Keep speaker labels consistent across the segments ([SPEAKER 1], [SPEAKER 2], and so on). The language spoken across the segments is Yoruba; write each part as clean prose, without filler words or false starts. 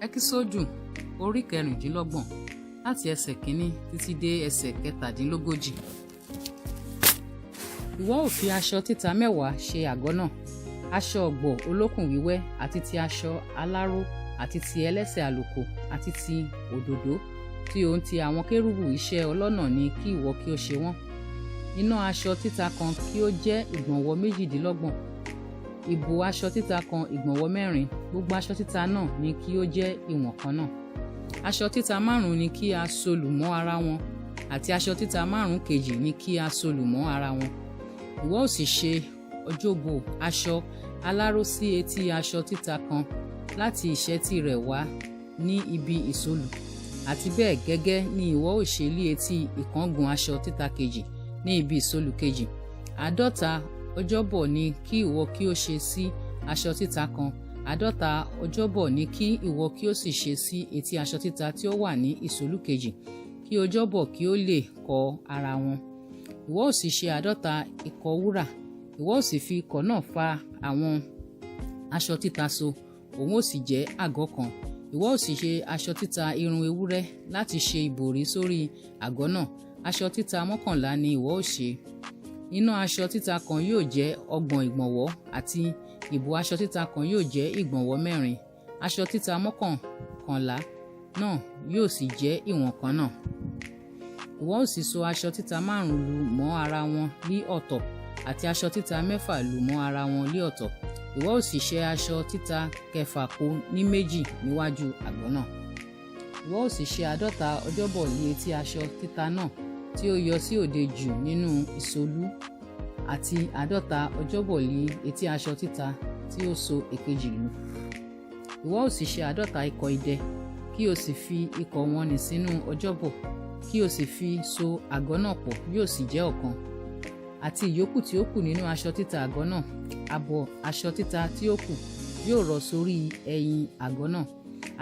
[SPEAKER 1] Ẹ́kísódù orí 26, láti ẹsẹ̀ 1 títí dé ẹsẹ̀ 37. Ìwọ ó fi aṣọ títa 10 ṣe àgọ́ náà, aṣọ ọ̀gbọ̀ olókùn wíwẹ́ àti ti aṣọ aláró àti ti ẹlẹ́sẹ̀ àlùkò àti ti òdòdó tí ohun ti àwọn kérúbù, iṣẹ́ ọlọ́nà ni kí ìwọ kí ó ṣe wọ́n. Iná aṣọ títa kan kí ó jẹ́ ìgbọ̀nwọ́ 28, ìbò aṣọ títa kan ìgbọ̀nwọ́ 4. Gbogbo aṣọ títa náà ni kí ó jẹ́ ìwọ̀n kan náà. Aṣọ títa márùn-ún ni kí a solù mọ́ ara wọn, àti aṣọ títa márùn-ún kejì ni kí a solù mọ́ ara wọn. Ìwọ ó sì ṣe ọjọ́bọ̀ aṣọ aláró sí etí aṣọ títa kan láti ìṣẹ́tí rẹ̀ wá ní ibi ìsolù, àti bẹ́ẹ̀ gẹ́gẹ́ ni ìwọ ó ṣe lí etí ìkángun aṣọ títa kejì ní ibi ìsolù kejì. 50 ọjọ́bọ̀ ni kí ìwọ kí ó ṣe sí aṣọ títa kan, 50 ọjọ́bọ̀ ni kí ìwọ kí ó sì ṣe sí etí aṣọ títa tí ó wà ní ìsolù kejì, kí ọjọ́bọ̀ kí ó lè kọ́ ara wọn. Ìwọ ó sì ṣe 50 ìkọ́ wúrà, ìwọ ó sì fi ìkọ́ náà fa àwọn aṣọ títa so, òun ó sì jẹ́ àgọ́ kan. Ìwọ ó sì ṣe aṣọ títa irun ewúrẹ́ láti ṣe ìbòrí sórí àgọ́ náà. Aṣọ títa 11 ni ìwọ ó ṣe. Iná aṣọ títa kan yóò jẹ́ 30 ìgbọ̀nwọ́, àti ìbò aṣọ títa kan yóò jẹ́ ìgbọ̀nwọ́ 4. Aṣọ títa 11 náà yóò sì jẹ́ ìwọ̀n kan náà. Ìwọ ó sì so aṣọ títa márùn-ún lù mọ́ ara wọn lí ọ̀tọ̀, àti aṣọ títa 6 lù mọ́ ara wọn lí ọ̀tọ̀. Ìwọ ó sì ṣe aṣọ títa kẹfà kó ní méjì níwájú àgọ́ náà. Ìwọ ó sì ṣe 50 ọjọ́bọ̀ lé etí aṣọ títa náà tí ó yọ sí òde jù nínú ìsolù, àti 50 ọjọ́bọ̀ lé etí aṣọ títa tí ó so èkejì lù. Ìwọ ó sì ṣe 50 ìkọ́ idẹ, kí o sì fi ìkọ́ wọn nì sínú ọjọ́bọ̀, kí o sì fi so àgọ́ náà pọ̀, yóò sì jẹ́ ọ̀kan. Àti ìyókù tí ó kù nínú aṣọ títa àgọ́ náà, ààbọ̀ aṣọ títa tí ó kù, yóò rọ̀ sórí ẹ̀yìn àgọ́ náà,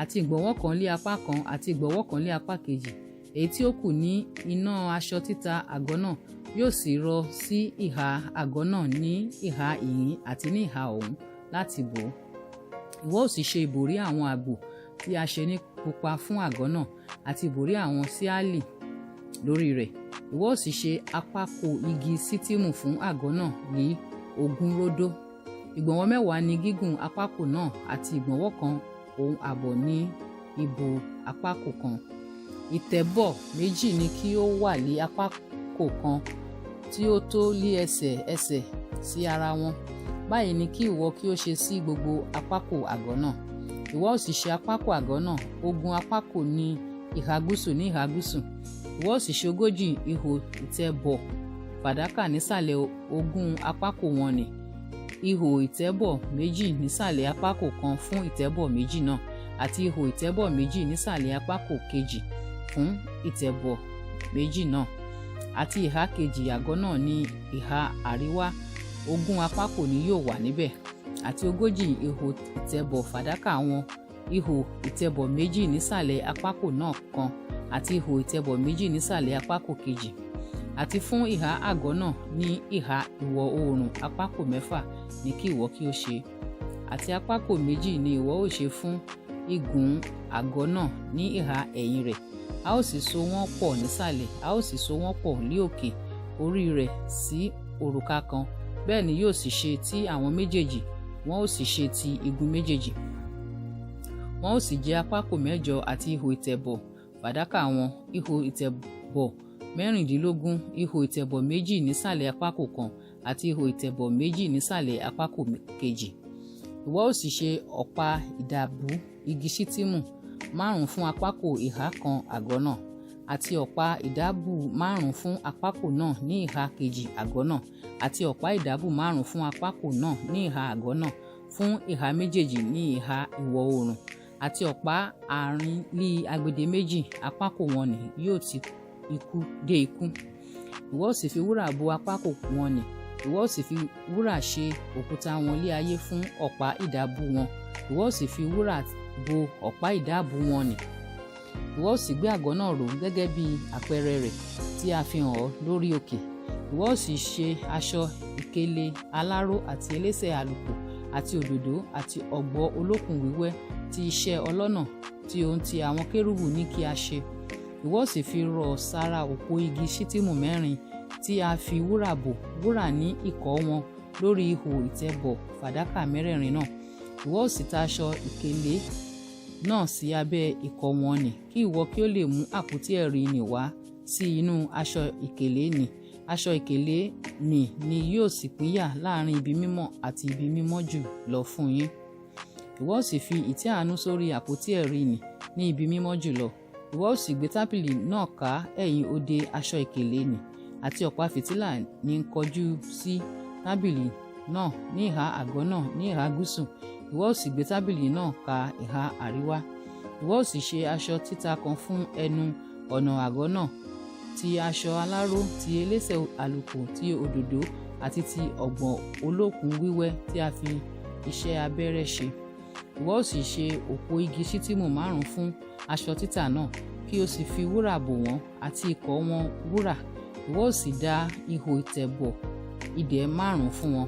[SPEAKER 1] àti ìgbọ̀nwọ́ kan lé apá kan àti ìgbọ̀nwọ́ kan lé apá kejì. Èyí tí ó kù ní iná aṣọ títa àgọ́ náà yóò sì rọ̀ sí ìhà àgọ́ náà ní ìhà ìhín àti ní ìhà ọ̀hún láti bò ó. Ìwọ ó sì ṣe ìbòrí àwọn àgbò tí a ṣe ní pupa fún àgọ́ náà, àti ìbòrí àwọn síálì lórí rẹ̀. Ìwọ ó sì ṣe apákò igi ṣittimu fún àgọ́ náà ní 20 ródó. Ìgbọ̀nwọ́ 10 ní gígùn apákò náà, àti ìgbọ̀nwọ́ kan òun ààbọ̀ ní ìbò apákò kan. Ìtẹ̀bọ̀ méjì ni kí ó wà lé apákò kan tí ó tó lé ẹsẹ̀ ẹsẹ̀ sí ara wọn. Báyìí ni kí ìwọ kí ó ṣe sí gbogbo apákò àgọ́ náà. Ìwọ ó sì ṣe apákò àgọ́ náà, 20 apákò ní ìhà gúúsù ní ìhà gúúsù. Ìwọ ó sì ṣe 40 ihò ìtẹ̀bọ̀ fàdákà nísàlẹ̀ 20 apákò wọn nì, ihò ìtẹ̀bọ̀ méjì nísàlẹ̀ apákò kan fún ìtẹ̀bọ̀ méjì náà, àti ihò ìtẹ̀bọ̀ méjì nísàlẹ̀ apákò kejì fún ìtẹ̀bọ̀ méjì náà. Àti ìhà kejì àgọ́ náà ní ìhà àríwá, 20 apákò ni yóò wà níbẹ̀, àti 40 ihò ìtẹ̀bọ̀ fàdákà wọn, ihò ìtẹ̀bọ̀ méjì nísàlẹ̀ apákò náà kan, àti ihò ìtẹ̀bọ̀ méjì nísàlẹ̀ apákò kejì. Àti fún ìhà àgọ́ náà ní ìhà ìwọ̀ oòrùn, apákò 6 ní kí ìwọ kí ó ṣe. Àti apákò méjì ni ìwọ ó ṣe fún igun àgọ́ náà ní ìhà ẹ̀yìn rẹ̀. A ó sì so wọ́n pọ̀ nísàlẹ̀, a ó sì so wọ́n pọ̀ lé òkè orí rẹ̀ sí òrùka kan. Bẹ́ẹ̀ ni yóò sì ṣe ti àwọn méjèèjì, wọn ó sì ṣe ti igun méjèèjì. Wọn ó sì jẹ́ apákò 8 àti ihò ìtẹ̀bọ̀ fàdákà wọn, ihò ìtẹ̀bọ̀ 16, ihò ìtẹ̀bọ̀ méjì nísàlẹ̀ apákò kan àti ihò ìtẹ̀bọ̀ méjì nísàlẹ̀ apákò kejì. Ìwọ ó sì ṣe ọ̀pá ìdábùú igi ṣittimu 5 fún apákò ìhà kan àgọ́ náà, àti ọ̀pá ìdábùú 5 fún apákò náà ní ìhà kejì àgọ́ náà, àti ọ̀pá ìdábùú 5 fún apákò náà ní ìhà àgọ́ náà fún ìhà méjèèjì ní ìhà ìwọ̀ oòrùn, àti ọ̀pá àárín lí agbede méjì apákò wọn nì yóò ti ikú dé ikú. Ìwọ ó sì fi wúrà bo apákò wọn nì, ìwọ ó sì fi wúrà ṣe òkúta wọn lé ayé fún ọ̀pá ìdábùú wọn, ìwọ ó sì fi wúrà bo ọ̀pá ìdábùú wọn nì. Ìwọ ó sì gbé àgọ́ náà ró gẹ́gẹ́ bí àpẹẹrẹ rẹ̀ tí a fi hàn ọ́ lórí òkè. Ìwọ ó sì ṣe aṣọ ìkélé aláró àti elése àlùkò àti òdòdó àti ọ̀gbọ̀ olókùn wíwẹ́ ti iṣẹ́ ọlọ́nà. tí ohun ti àwọn kérúbù ní kí a ṣe. Ìwọ ó sì fi rọ̀ sára òpó igi ṣítìmù mẹ́rin tí a fi wúrà bò, wúrà ní ìkọ́ wọn lórí ihò ìtẹ̀bọ̀ fàdákà mẹ́rẹ̀ẹ̀rin náà. Ìwọ ó sì ta aṣọ ìkélé náà sí abẹ́ ìkọ́ wọn nì, kí ìwọ kí ó lè mú àpótí ẹ̀rí nì wá sí inú aṣọ ìkélé nì. Aṣọ ìkélé nì ni yóò sì pínyà láàrin ibi mímọ́ àti ibi mímọ́ jù lọ fún yín. Ìwọ ó sì fi ìtẹ́ àánú sórí àpótí ẹ̀rí nì ní ibi mímọ́ jùlọ. Ìwọ ó sì gbé tábìlì náà ká ẹ̀yìn òde aṣọ ìkélé nì, àti ọ̀pá fìtílà ní ń kọjú sí tábìlì náà ní ìhà àgọ́ náà ní ìhà gúúsù. Ìwọ ó sì gbé tábìlì náà ká ìhà àríwá. Ìwọ ó sì ṣe aṣọ títa kan fún ẹnu ọ̀nà àgọ́ náà, ti aṣọ aláró, ti elése àlùkò, ti òdòdó àti ti ọ̀gbọ̀ olókùn wíwẹ́ tí a fi iṣẹ́ abẹ́rẹ́ ṣe. Ìwọ ó sì ṣe òpó igi ṣítìmù márùn-ún fún aṣọ títa náà, kí o sì fi wúrà bò wọ́n, àti ìkọ́ wọn wúrà. Ìwọ ó sì dá ihò ìtẹ̀bọ̀ idẹ márùn-ún fún wọn.